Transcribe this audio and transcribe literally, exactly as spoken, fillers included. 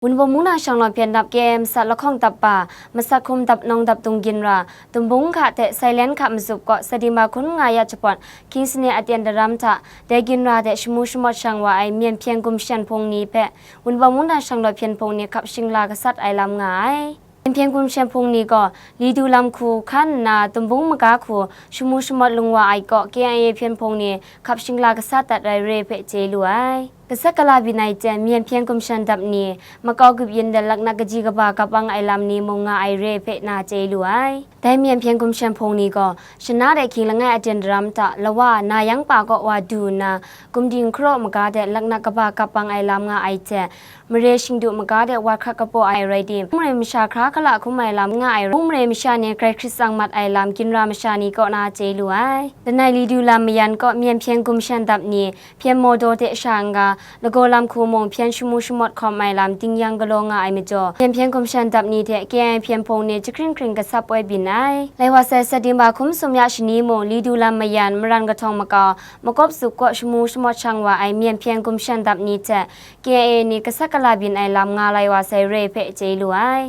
Wunpawng mungdan shanglawt hpyen nap K I A masat lahkawng dap ba, masat hkum dap nawng dap dung ginra, Tumbung hka hte Sailen hka matsup kaw September hkun nga ya jahpawt, hkying sane aten daram hta, dai ginra hte shamu shamawt shang wa ai Myen Hpyen Gumshen Hpung ni hpe Wunpawng mungdan shanglawt hpyen hpung ni hkap shingla gasat ai lam nga ai. Myen Hpyen Gumshen Hpung ni gaw, Lidu lam hku hkan nna Tumbung maga hku shamu shamawt lung wa ai kaw K I A hpyen hpung ni hkap shingla gasat dat ai re hpe chye lu ai. Gasat gala byin ai jen Myen Hpyen Gumshen dap ni, makau gup yin de laknak kaji kaba kap ang ai lam ni mung nga ai re hpe na chye lu ai. Dai Myen Hpyen Gumshen Hpung ni gaw, shana de hkying langai aten daram hta, lawa na yang pa kaw wa du nna, gumding hkaraw maga de laknak kaba kap ang ai lam nga ai hte, mare shingdu maga de wa hkrat kapaw ai rai tim, mare masha hkra hkala hkum ai lam nga ai, mare masha ni grai hkrit tsang mat ai lam ginra masha ni kaw na chye lu ai. Langai Lidu lam mayan kaw Myen Hpyen Gumshen dap ni, hpyen maw daw de sha n-ga, lagaw lam hku mung hpyen shamu shamawt hkawm ai lam ting yang galaw nga ai majaw, Myen Hpyen Gumshen dap ni hte K I A hpyen hpung ni jahkring hkring gasat poi byin ai. Lai wa sai September hkum sumya shani mung Lidu lam mayan Maran kahtawng makau, Makawp Tsup kaw shamu shamawt shang wa ai Myen Hpyen Gumshen dap ni hte K I A ni gasat gala byin ai lam nga lai wa sai re hpe chye lu ai.